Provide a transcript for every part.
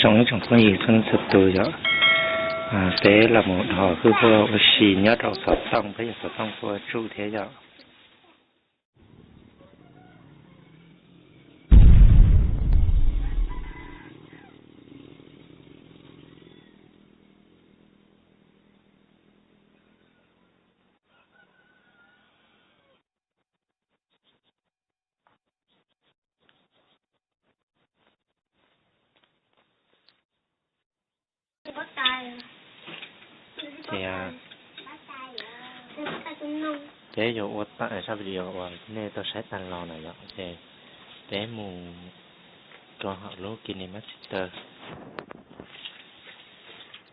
Zoo ib tsoom phooj ywg txhua leej txhua tus yom, peb los mus dhos hwj huaj ua si nyob rau xov tooj, peb yog xov tooj kuj ua tsuj thiab yom. Ces peb yuav ua tawm zaj video uas nej tau saib tag los na yom, ces peb mus rau hauv lub KineMaster,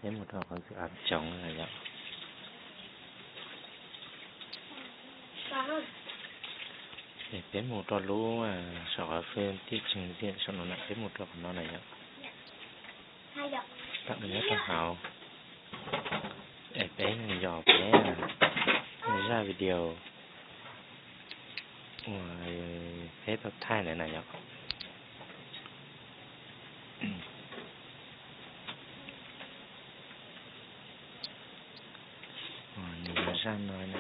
peb mus rau qhov xwm av tsoov na yom. Ces peb mus rau lub saum qhov fwj tij tseeg ziam saum no na, peb mus rau qhov no na yom. Tawm nyob rau hauv es peb mus yos peb zaj video uas peb tau thaij ntawd na yom. Nws yog zaj no na.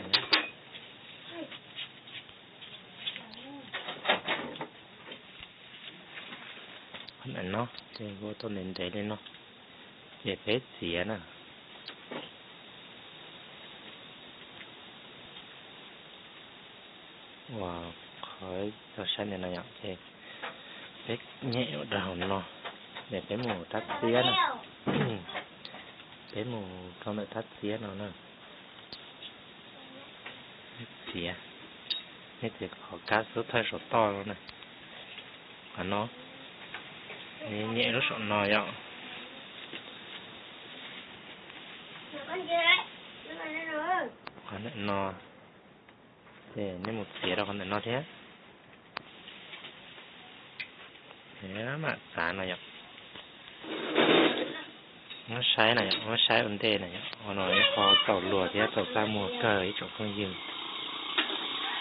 Qhov ntawm no ces kuv tau ntev ntev li no, ces peb txiav na. Uas qhov tau saib ntawm no yom, ces peb nyem rau hauv no, ces peb mus rab txiab na. Peb mus rau ntawm rab txiab no na. Txiav, nej txiav qhov kab xub thawj saum toj no na. Qhov no, nej nyem lub saum no yom. Qhov ntawm no, ces nej mus txiav rau qhov ntawm no thiab. Mam txav no yom. Muab saib na yom, muab saib ua ntej na yom, qhov no ib qho txaus luag thiab txaus txaj muag kawg ib tsoom phooj ywg.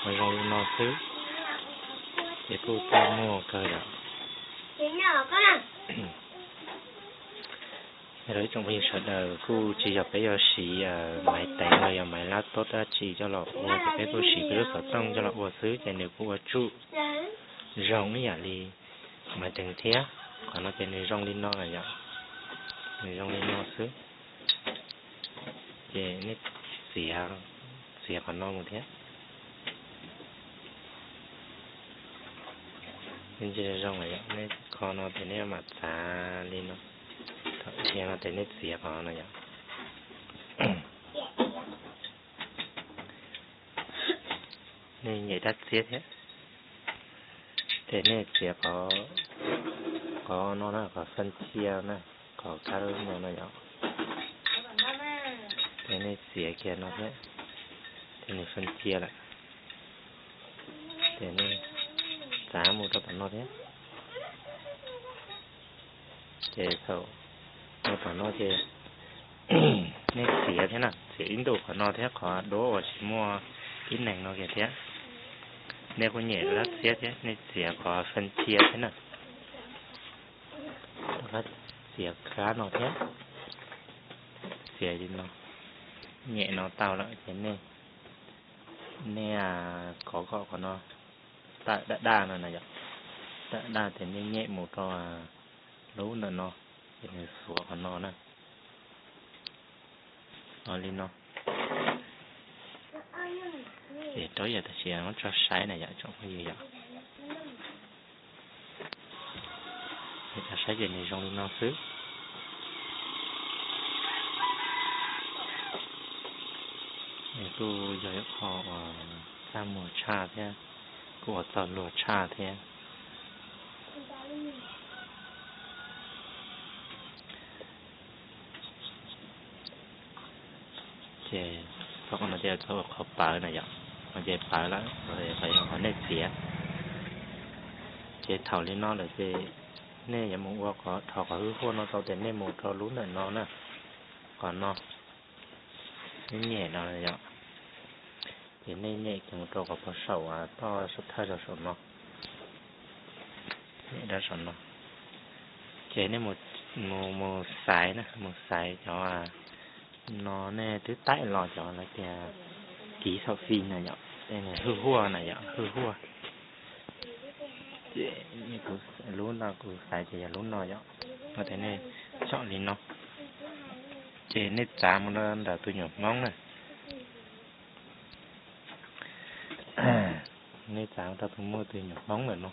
Qhov zoo li no xwb ces kuj txaj muag kawg yom. Yog li ib tsoom phooj ywg sawv daws kuj tsis yog peb yuav siv maiv teev los yog maiv laptop dab tsi coj los ua, ces peb kuj siv peb lub xov tooj coj los ua xwb ces nws kuj ua tsuj zoo ib yam li maiv teev thiab. Qhov no ces nws zoo li no na yom, nws zoo li no xwb. Ces nej txiav, txiav qhov no mus thiab. Nej ntsia zoo lawm yom, nej kho no ces nej mam txav li no. Thaum dhia no ces nej txiav qhov no yom. Nej nyem rab txiab thiab, ces nej txiav qhov, qhov no na, qhov faj cia na, qhov kab no no yom. Ces nej txiav kiag no thiab, ces nws faj cia lawm. Ces nej txav mus rau tom no thiab. Ces thaum mus tom no ces nej txiav thiab na, txiav ib ntu qhov no thiab qhov duab uas tsis muaj ib neeg no kiag thiab. Nej kuj nyem rab txiab thiab, nej txiav qhov faj cia thiab na. Rab txiav kab no thiab, txiav li no, nyem no tau lawm ces nej, nej kov kom qhov no tawm daj daj no na yom. Tawm daj ces nej nyem mus rau lub ntawm no, ces nws xuav qhov no na. Li no. Ces rau yam tam sim no tso saib na yom tsoom phooj ywg yom. Tso saib ces nws zoo li no xwb. Nws kuj yog ib qho uas txaj muag tshaj thiab, kuj ua txaus luag tshaj thiab. Ces thaum no ces txog qhov pawv na yom, no ces pawv lawm, qhov yog qhov nej txiav. Ces thaum li no lawm ces nej yuav mus ua qhov, dhos qhov hwj huaj no tau ces nej mus rau lub ntawm no na, qhov no, nej nyem no yom. Ces nej nyem kiag mus rau qhov pem saum toj thawj zog saum no, nyem rau saum no. Ces nej mus Mus, mus xaiv na, mus xaiv cov no, nej twb taim los cov lawv tias kiv thaum fij na yom, hwj huaj na yom, hwj huaj. Ces lub no kuv xaiv ces yog lub no yom, no ces nej tsom li no, ces nej txav mus rau ntawm tus nyuam Hmoob na. Nej txav rau tus muaj tus nyuam Hmoob ntawm no,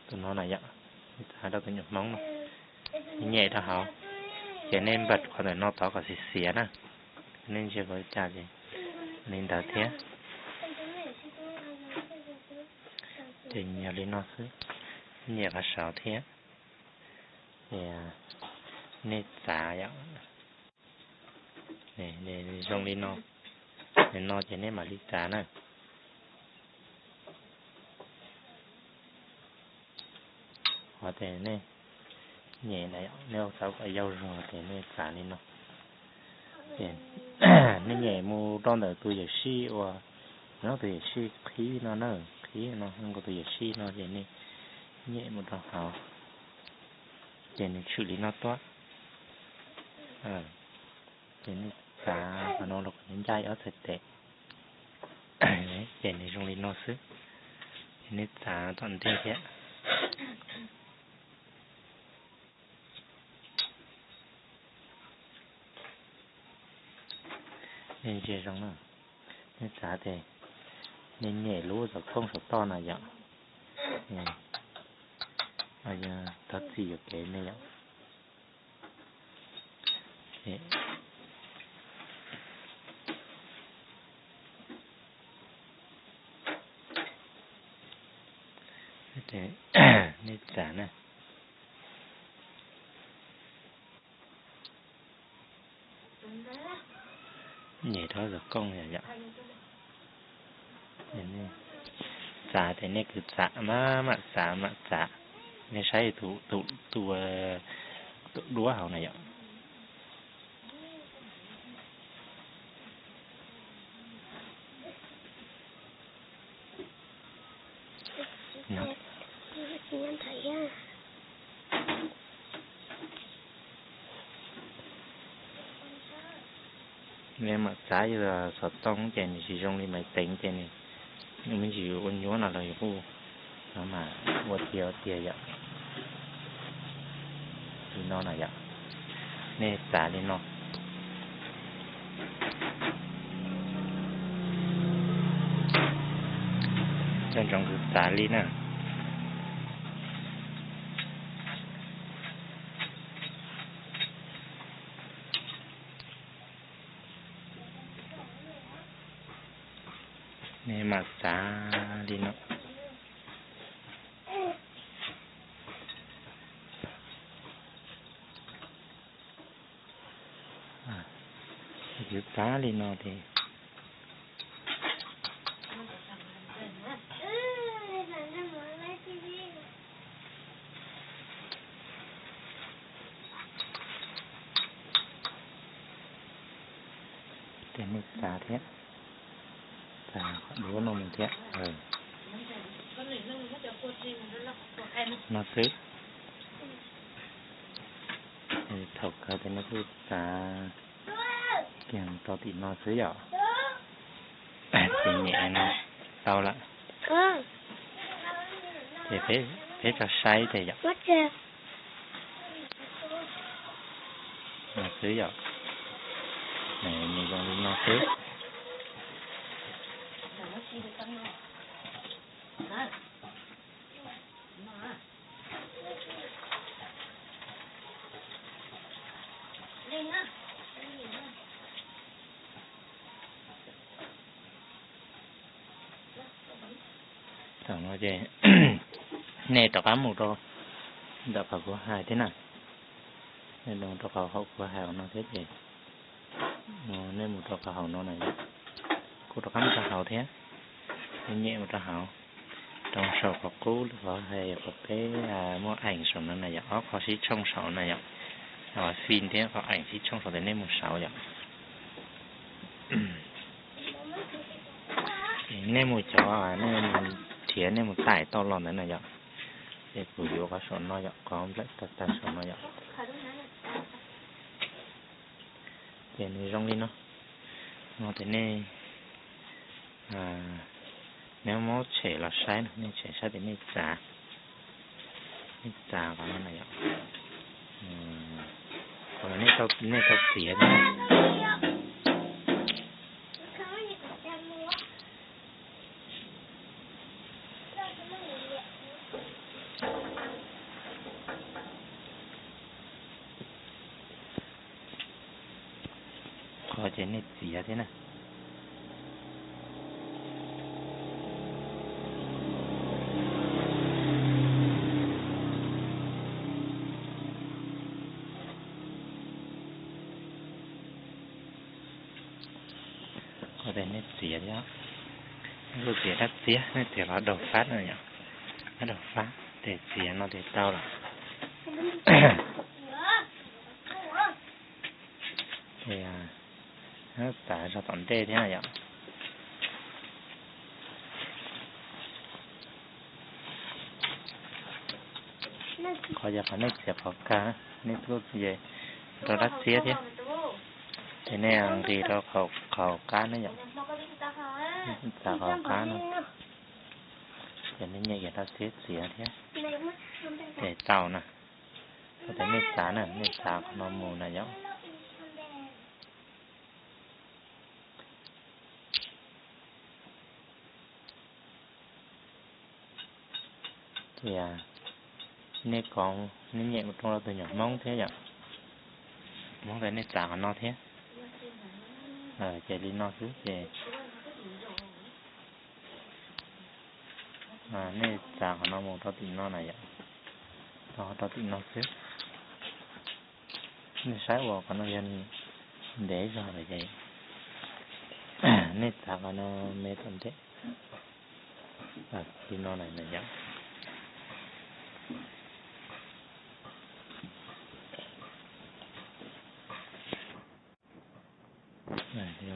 tus no na yom, nej txav rau tus nyuam Hmoob no, nyem rau hauv, ces nej npam qhov ntawm no tod kom xiav xiav na, nej ntsia kom li cas ces li ntawd thiab. Ces yog li no xwb, nyem qhov saud thiab, ces nej txav yom. Zoo li no, no ces nej mam li txav na. Qhov tias nej nyem na, nej ua txav kom yau zog ces nej txav li no. Ces nej nyem mus rau ntawm tus yawm sij uas, no tus yawm sij qhib no na, qhib no nkaus tus yawm sij no ces nej nyem mus rau hauv, ces nws tshwm li no tuaj. Ces nej txav qhov no los kom nws ncaj ib ob txhais tes, ces nws zoo li no xwb. Ces nej txav tom ntej thiab. Nej ntsia zoo na, nej txav ces nej nyem lub xov tooj saum toj na yom, thov txim yuam kev ne yom. Nej txav na, nyem rau xov tooj yom. Txav ces nej kwv txav, mam mam txav mam txav. Nej saib tus, tus, tus duab hauv na yom. Nej mam txav, yog xov tooj ces nws tsis zoo li maiv teev ces nws, nws me ntsis ua nyuab no los yus kuj, no mas ua tiag ua tiag yom. Li no na yom, nej txav li no. Coj ntsoov kwv txav li na. Nej mam txav li no. Kwv txav li no ces ces nej txav thiab, txav qhov duab no mus thiab. No xwb. Thaum kawg ces nej kuj txav kiag rau tim no xwb yom. Ces nyem no tau lawm. Ces peb tso saib tias yom. No xwb yom. Nws zoo li no xwb. Thaum no ces nej rov qab mus rau ntawm qhov kuv hais thiab na. Nej mus rau qhov hauv kuv hais no thiab ces, nej mus rau qhov hauv no na, kuj rov qab mus rau hauv thiab. Nej nyem mus rau hauv, rau saum qhov qub qhov hais qhov peb muaj eem saum no na yom, ob qho sib tshooj saum na yom. Fij thiab qhov eem sib tshooj saum ces nej mus saud yom. Nej mus cov, nej mus nrhiav, nej mus taim tau los ntawd na yom. Ces kuv yuav qhov saum no yom, qhov nplaim tag tag saum no yom. Ces nws zoo li no, no ces nej, nej muab tshem los saib no, nej tshem saib ces nej txav, nej txav qhov no na yom. Qhov no nej tau txiav thiab. Qhov ces nej txiav thiab na. Qhov ces nej txiav thiab, nej kuj txiav dab txiab, nej txiav qhov daug fab no yom, qhov daug fab ces txiav no ces tau lawm. Ces txav zog tom ntej thiab yom. Qhov yog qhov nej txiav qhov kawg, nej kuj txiav rau dab txiab thiab. Ces nej nqis rau qhov qab ne yom, txav qhov qab no, ces nej nyem kiag dab txiab txiav thiab, ces tau na. Qhov tias nej txav na, nej txav qhov no mus na yom. Ces nej kov, nej nyem mus rau tus nyuam Hmoob thiab yom, Hmoob ntawd nej txav qhov no thiab. Ces li no xwb ces nej txav qhov no mus rau tim no na yom, rau tim no xwb. Nej saib uas qhov no yog ntev zog lawm ces nej txav qhov no me tom ntej li no na yom.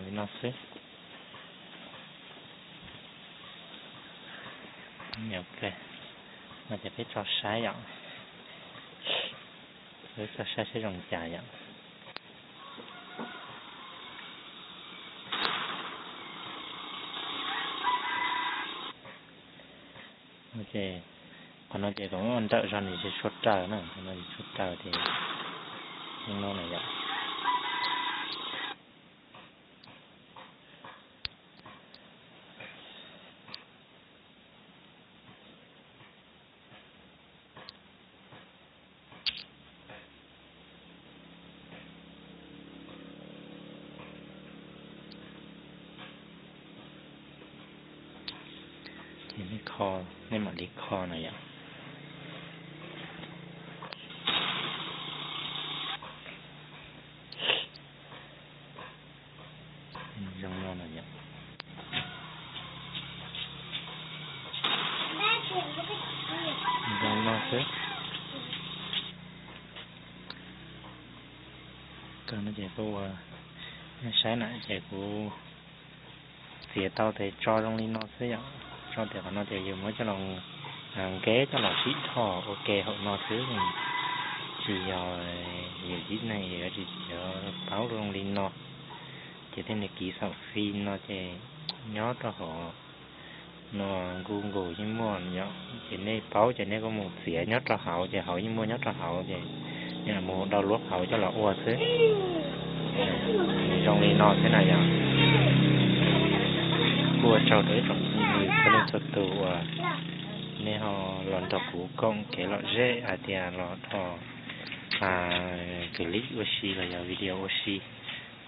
Li no xwb. No ces peb tso saib yom, peb tso saib saib zoo cas yom. Ces qhov no ces kuv ua nrawm zog nws tsis tshua raws na, qhov no tsis tshua raws ces no na yom. Ces nej kho, nej mam li kho na yom. Zoo no na yom. Zoo no xwb. Kawg no ces kuv ua saib na ces kuv txiav tau ces tso zoo li no xwb yom. Tso ces qhov no ces yus muab coj los nkeeb coj los sib dhos ua ke hauv no xwb. Tsis yog yus tib neeg yuav tsis txiav paub zoo li no. Ces tej niag kiv xaum fi no ces nyob rau hauv no, Google yeej muaj yom. Ces nej paub ces nej kuj mus txiav nyob rau hauv ces hauv yeej muaj nyob rau hauv ces nej mus download hauv coj los ua xwb. Zoo li no xwb na yom. Kuj ua tsaug rau ib tsoom phooj ywg txhua leej txhua tus uas nej ho los nrog kuv koom kev lom zem hais tias los dhos clip ua si los yog video ua si.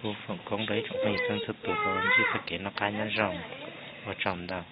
Kuj foom koob rau ib tsoom phooj ywg txhua leej txhua tus tau ntsib txoj kev noj qab nyob zoo. Ua tsaug ntau.